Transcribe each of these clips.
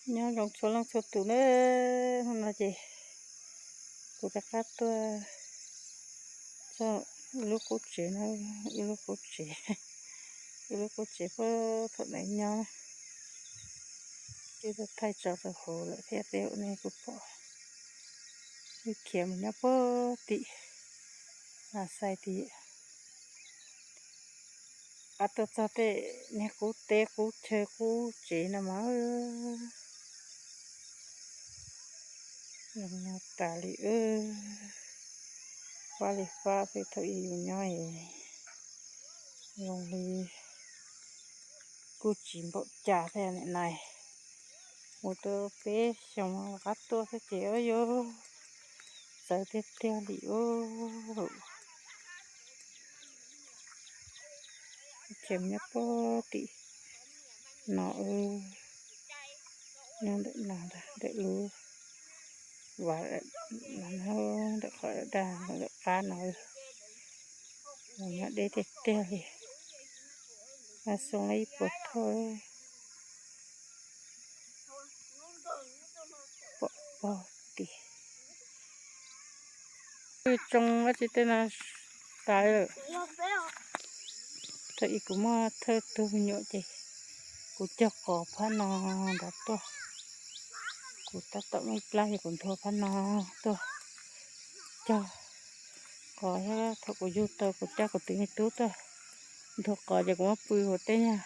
Nyob zoo txhua leej txhua tus na, hnub no ces kuv rov qab tuaj txog ib lub qub tsev no, ib lub qub tsev, ib lub qub tsev puag thaum ntawd nyob na. Twb tuaj thaij tso rau hauv lawm thiab tej zaum nej kuj pom. Wb khiav mus nyob puag tim Nas Xais tim, qab tuaj txog tej niag qub teb qub chaw qub tsev no mas zoo nyob tas li. Fab li fab xwb, thaum ub yus nyob zoo li kuj tsis npaum cas thiab na. Mus tau peb xyoos rov qab tuaj xwb ces yuav txawv tiag tiag li ub. Ces nyob puag tim no, nyob ntawm no ntag, ntawm lub vas, ntawm qhov daj ntawm qab no, nyob deb tiag tiag li. Mas xoo ib puas thoj pom pog tim. Wb tsoo dab tsi tej no tas lawm. Thaum ub kuv muaj thawj tug me nyuam ces kuv cog qos phab no nrad tuaj. Kuv tab tom muaj ib plab ces kuv nthua phab no tuaj cog qos thiab. Thaum kuv yug tau kuv coj kuv tus me tub tuaj nthua qos ces kuv muab pw hauv tej nyuag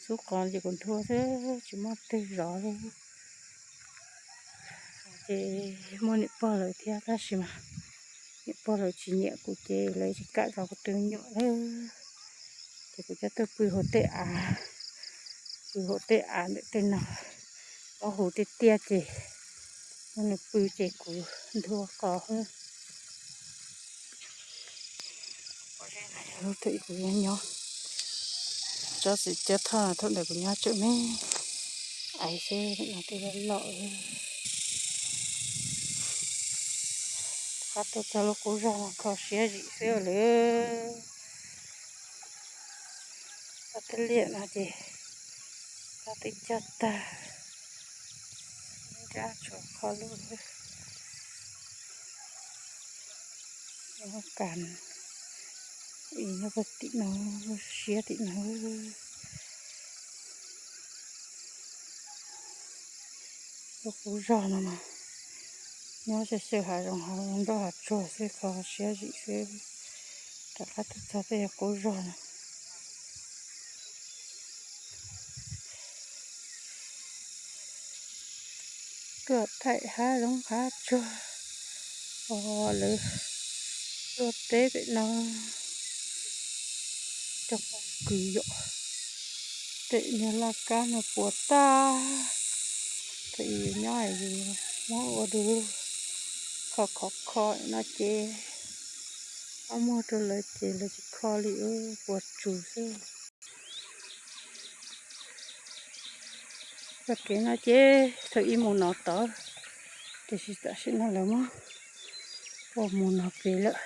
xub qos ces kuv nthua xwb tsis muaj twg zov li. Ces muaj niam pog lawv thiab tab sis mas niam pog lawv tsis nyiam kuv ces lawv tsis kam zov kuv tus me nyuam lawm. Ces kuv coj tuaj pw hauv tej av, pw hauv tej av ntawm tej no, muab huv tiaj tiaj ces muab nws pw ces kuv nthua qos. Thaum ub kuv nyob nyob tsob txiv cab thoj no, thaum ntawd kuv nyob tseem me aiv xwb, no twb loj loj. Qab tuaj txog lub qub zog no kho siab zim xwb lawm. Txog tej liaj no ces txog twb cog tag, nrab tshuav qho lub xwb. Nyob kas, nyob puag tim no, siab tim no. Lub qub zog no mas nyob xyaw xyaw hav zoov hav nroj hav tsuag xwb, kho siab zim xwb. Rov qab tuaj txog tej qub zog no. Tuaj thaij hav zoov hav tsuag, o, lawv luaj teb pem no, cog pob kws yom, tej niag laj kab no puas tag. Thaum ub yus nyob yus muab ua du lug, kho khov kho no ces muab muag rau lawv ces lawv tsis kho li, puas tsuj xwb. Txoj kev no ces thaum ub mus no tod, tiam sis tam sim no lawv muab ua mus no pem lawm.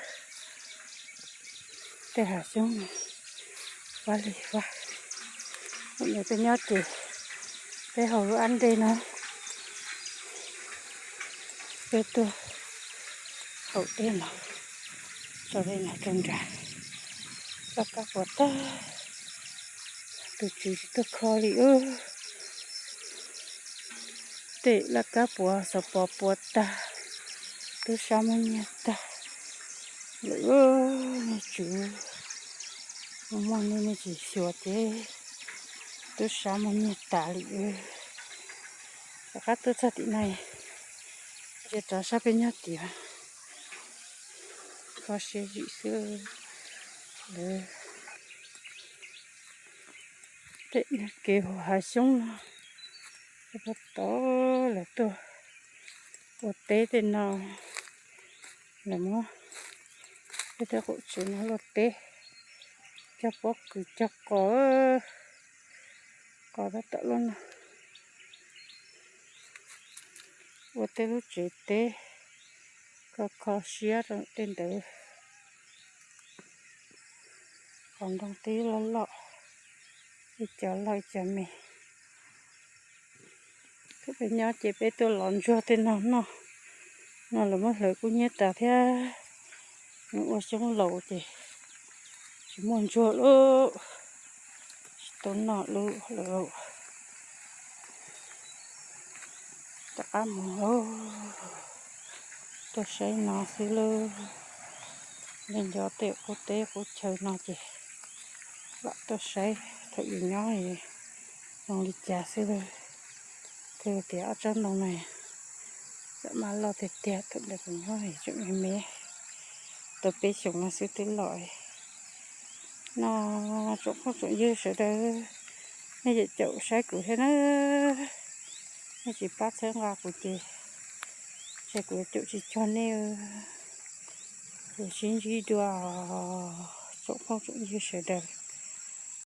Tej hav xyoob no fab li fab. Ntawm peb nyob ces peb haus lub ab ntej no, peb tuaj haus dej no, tso dej no rau nrad. Laj kab puas tag, tus tswv tsis tuaj kho li ub. Tej laj kab puas xov pos puas tag, tub sab muab nyiag tag lawm. Nej tswv muaj nej, nej tsis xyuas ces tub sab muab nyiag tas li. Rov qab tuaj txog tim no, ces rov sab peb nyob tias kho siab zim xwb lawm. Tej kev hav xyoob no, puag tod lawv tuaj ua teb tej no, lawv muab tej tej qaum tsev no luaj teb, cog pob kws cog qos, qos tab tom luaj no, ua tej lub tsev teb, kho kho siab rau tej ntawd. Qos nroo twb loj loj, ib co loj ib co me. Peb nyob ces peb tuaj los ntsuag tej no noj, no lawv muab hlawv kub hnyiab tas thiab. Nws ua xyoob laus ces tsis muaj ntsuag lawm, tsis tau noj lawm. Rov qab mus, tuaj saib no xwb lawm. Nej nco tej qub teb qub chaw no ces lam tuaj saib thaum yus nyob zoo li cas xwb lawm. Twb tias ob tsob ntoo no xam mas loj tiag tiag, thaum ntawd kuv nyob tseem me me, tau peb xyoos no xwb twb loj. No tsoom phooj tsoom ywg sawv daws, nej yeej caum saib kuv thiab na, nej tsis pab txhawb nqa kuv ces tsam kuv yuav caum tsis cuag nej. Ces sib ntsib dua tsoom phooj tsoom ywg sawv daws.